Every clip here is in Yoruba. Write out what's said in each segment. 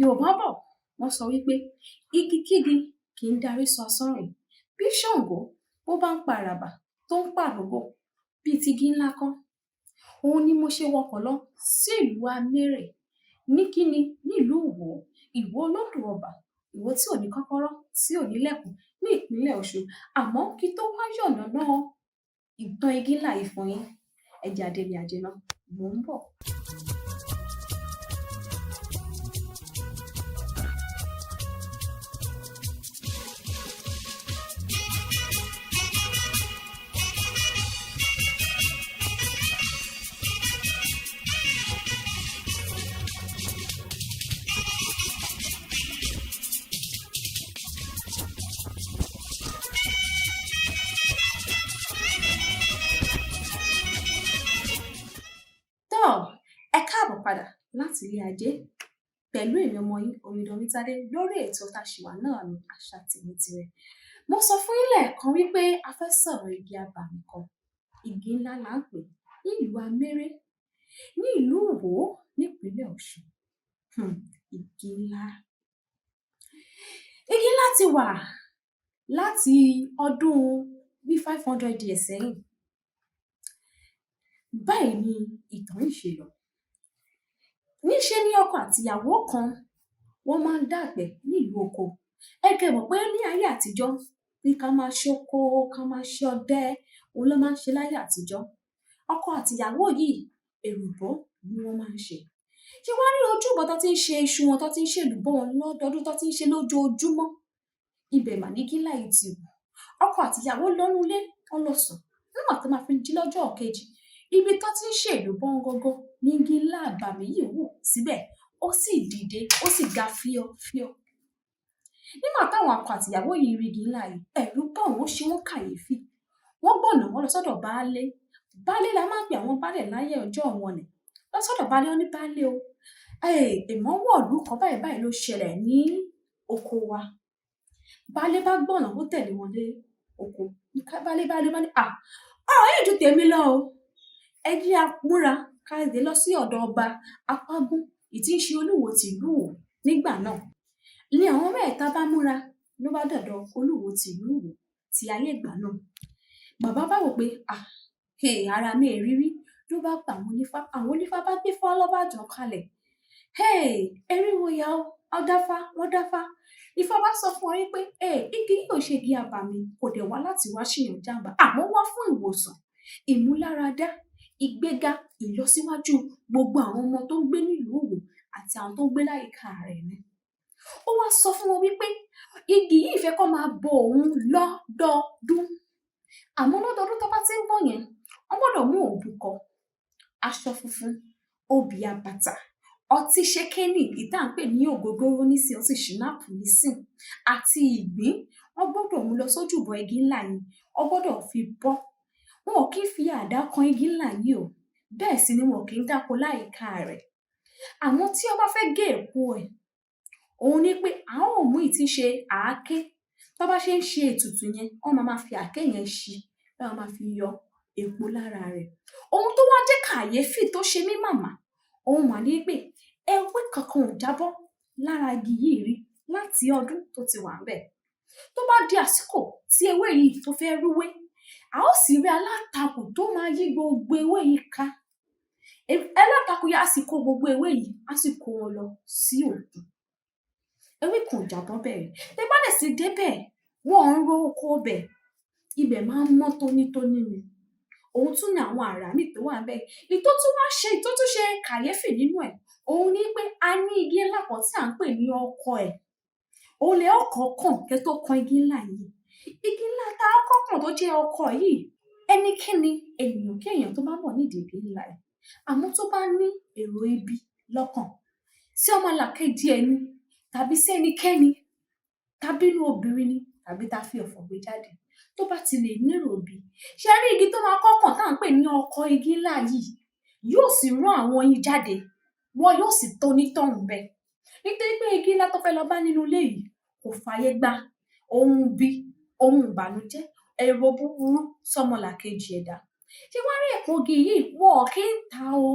Yorùbá bọ̀, wọ́n sọ wípé igikígi kì í darí sọ asán rìn. Bí Ṣàngó bó bá ń pa àràbà tó ń pàrógbó bíi ti igi ńlá kọ́. Òun ni mo ṣe wọkọ̀ lọ sí ìlú Amérè ní kíni nílùú Ìwó, Ìwó olódò ọba, Ìwó tí ò ní kọ́kọ́rọ́, tí ò nílẹ̀kùn ní ìpínlẹ̀ Ọ̀ṣun. Àmọ́ kí tó wá yànnàná ìtàn igi ńlá yìí fún yín, ẹ jẹ́ a délé ajé ná, mò ń bọ̀. Tọ́ ẹ káàbọ̀ padà láti ilé ajé pẹ̀lú èmi ọmọ yín Omidan Omítádé lórí ètò tá a ṣì wà náà ní Àṣà Tèmi Tìrẹ. Mo sọ fún yín lẹ́ẹ̀kan wípé a fẹ́ sọ̀rọ̀ igi abàmì kan, igi ńlá là ń pè é ní ìlú Améré, ní ìlú Ìwó nípínlẹ̀ Ọ̀ṣun. Igi ńlá. Igi ńlá ti wà láti ọdún bíi 500 years sẹ́yìn. Báyìí ni ìtàn yìí ṣe lọ. Níṣe ni ọkọ àtìyàwó kan wọ́n máa ń dàgbẹ̀ nílùú oko. Ẹ kẹ́ mọ̀ pé ní ayé àtijọ́ bí ká máa ṣoko, ká máa ṣe ọdẹ, òun ló máa ń ṣe láyé àtijọ́. Ọkọ àtìyàwó yìí èlùbọ́ ni wọ́n máa ń ṣe. Ṣé wá rí ojúbọ tán tí ń ṣe iṣu wọn, tán tí ń ṣe èlùbọ́ wọn lọ́dọọdún, tán tí ń ṣe lójoojúmọ́? Ibẹ̀ mà ní igi ńlá yìí ti wù. Ọkọ àtìyàwó lọ nú ilé, wọ́n lọ sùn. Nígbà tó máa fi jí lọ́jọ́ kejì, ibi tán tí ń ṣe èlùbọ́ gangan ní igi ńlá àbàmì yìí wù síbẹ̀. Ó sì dìde, ó sì ga fíọ́fíọ́. Nígbà táwọn ọkọ àtìyàwó yìí rí igi ńlá yìí, ẹ̀rù bà wọ́n, ó ṣe wọ́n kàyéfì. Wọ́n gbọ̀nà, wọ́n lọ sọ́dọ̀ baálé. Baálé la máa ń pe àwọn baálẹ̀ láyé ọjọ́ wọn nì. Lọ sọ́dọ̀ baálé, wọ́n ní baálé o, èèmọ̀ wọ̀lú kan báyìí báyìí ló ṣẹlẹ̀ ní oko wa. Baálé bá gbọ̀nà, ó tẹ̀lé wọn dé oko. Baálé bá rí, bá ní, à, ọ̀rọ̀ yìí ju tèmi lọ o. Ẹ jẹ́ á múra ká lè lọ sí ọ̀dọ̀ ọba Apágún, èyí tí ń ṣe Olúwo tìlú Ìwó nígbà náà. Ni àwọn mẹ́ẹ̀ta bá múra ló bá dọ̀dọ̀ Olúwo tìlú Ìwó ti ayé ìgbà náà. Bàbá bá wò pé, à, ara mi èrírí ló bá pa àwọn onífá. Àwọn onífá bá gbé fá lọ́ bá jọ̀ kalẹ̀. Eriwo ya o, wọ́n dáfá, wọ́n dáfá. Ifá bá sọ fún wọn wípé, igi yìí ò ṣe igi abàmì, kò dẹ̀ wá láti wá ṣèyàn jàǹbá, àmọ́ wá fún ìwòsàn, ìmúláradá, ìgbéga, ìlọsíwájú gbogbo àwọn ọmọ tó ń gbé nílùú Ìwó àti àwọn tó ń gbé láyìíká rẹ̀ ni. Ó wá sọ fún wọn wípé igi yìí fẹ́ kó máa bọ òun lọ́dọọdún. Àmọ́ lọ́dọọdún tó bá ti ń bọ̀ yẹn, wọ́n gbọ́dọ̀ mú òbúkọ, aṣọ funfun, obì àbàtà, ọtí ṣékénì, èyí tá à ń pè ní ògógóró nísìn, ọtí ṣìnáàpù nísìn, àti ìgbín, wọ́n gbọ́dọ̀ mú lọ sójúbọ igi ńlá yìí, wọ́n gbọ́dọ̀ fi bọ́. Wọn ò kí ń fi àdá kan igi ńlá yìí o, bẹ́ẹ̀ sì ni wọn ò kí ń dáko láyìíká rẹ̀. Àmọ́ tí wọ́n bá fẹ́ gé èpo ẹ̀, òun ni pé a ó mú èyí tí ń ṣe àáké. Tán bá ṣe ń ṣe ètùtù yẹn, wọ́n máa máa fi àáké yẹn ṣi, wọ́n máa máa fi yọ èpo lára rẹ̀. Ohun tó wá jẹ́ kàyéfì tó ṣe mí màmá, òun mà ní pé ewé kankan ò jábọ́ lára igi yìí rí láti ọdún tó ti wà ńbẹ̀. Tó bá di àsìkò tí ewé yìí tó fẹ́ rúwé, a ó sì rí aláǹtakùn tó máa yí gbogbo ewé yìí ká. Aláǹtakùn yìí á sì kó gbogbo ewé yìí, á sì kó wọn lọ sí òkun. Ewé kan ò jábọ́ ńbẹ̀ rí. Tẹ bá dẹ̀ sì débẹ̀, wọn ò ń ro oko ibẹ̀, ibẹ̀ máa ń mọ́ tónítóní ni. Òun tún ni àwọn àrà míì tó wà ńbẹ̀. Èyí tó tún wá ṣe, èyí tó tún ṣe kàyéfì nínú ẹ̀, òun ni pé a ní igi ńlá kan tí à ń pè ní ọkọ ẹ̀. Òun lẹ ó kọ́kọ́ kàn kẹ́ tó kan igi ńlá yìí. Igi ńlá tá a kọ́kọ́ kàn tó jẹ́ ọkọ yìí, ẹnikẹ́ni, ènìyàn kéèyàn tó bá ń bọ̀ nídìí igi ńlá yìí, àmọ́ tó bá ní èrò ibi lọ́kàn sí ọmọlàkejì ẹni tàbí sí ẹnikẹ́ni, tàbí inú obìnrin ni tàbí tá a fi ọ̀fọ̀ gbé jáde, tó bá ti lè nírò ibi, ṣé ẹ rí igi tó máa kọ́ kàn tá à ń pè ní ọkọ igi ńlá yìí, yóò sì rán àwọn oyin jáde, wọn yóò sì tonítọ̀hún bẹ́ẹ̀. Nítorí pé igi ńlá tó fẹ́ lọ bá nínú ilé yìí kò fàyè gba ohun ibi, ohun ìbànújẹ́, èrò búburú sọ́mọlàkejì ẹ̀dá. Ṣé wá rí èpo igi yìí, wọn ò kí ń tà á o.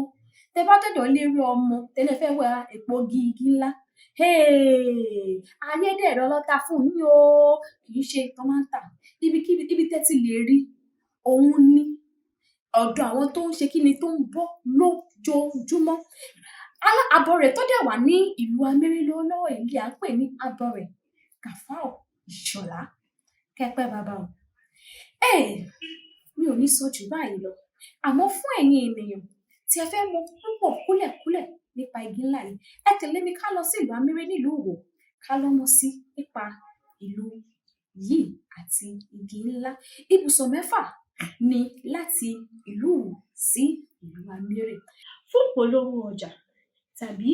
Tẹ bá dọ̀dọ̀ eléwé ọmọ tẹ́lẹ̀ fẹ́ wá egbòogi igi ńlá, ayédèrú lọ́ta fún yín o, kì í ṣe tán máa ń tà. Ibikíbi ibi tẹ́ ti lè rí òun ni ọ̀dọ̀ àwọn tó ń ṣe kíni, tó ń bọ́ lójoojúmọ́. Abọrẹ̀ tó dẹ̀ wà ní ìlú Améré lọ́wọ́lọ́wọ́ yìí à ń pè ní Abọrẹ̀ Kàfáù Ìṣọ̀lá. Kẹ́pẹ́ bàbá o. Mi ò ní sọ jù báyìí lọ. Àmọ́ fún ẹ̀yin ènìyàn tí ẹ fẹ́ mọ̀ púpọ̀ kúlẹ̀kúlẹ̀ nípa igi ńlá yìí, ẹ tẹ̀lé mi ká lọ sí ìlú Améré nílùú Ìwó, ká lọ mọ̀ sí nípa ìlú yìí àti igi ńlá. Ibùsọ̀ 6 ni láti ìlú Ìwó sí ìlú Améré. Fún ìpolówó ọjà tàbí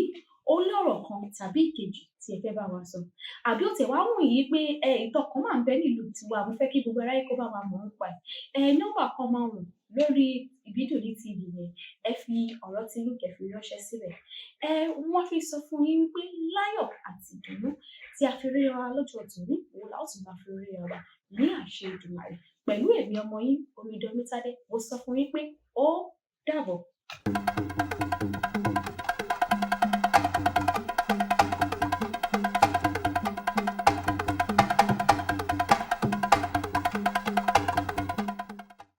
ó lọ́rọ̀ kan tàbí ìkejì tí ẹ fẹ́ bá wa sọ, àbí ó tiẹ̀ wá wù yín pé ìtàn kan máa ń bẹ nílùú tiwa, mo fẹ́ kí gbogbo aráyé kó bá wa mọ̀ nípa ẹ̀. Nọ́mbà kan máa wọ̀n lórí Ìbídùn TV yẹn, ẹ fi ọ̀rọ̀ tí yín kẹ́ fi ránṣẹ́ síbẹ̀. Wọ́n fi sọ fún yín wípé láyọ̀ àti ìdùnnú tí a fi ríra wa lọ́jọ́ tòní, òun la ó tún máa fi ríra wa ní àṣẹ Èdùmàrè. Pẹ̀lú èmi ọmọ yín, Omidan Mítádé, mo sọ fún yín pé ó dàbọ̀.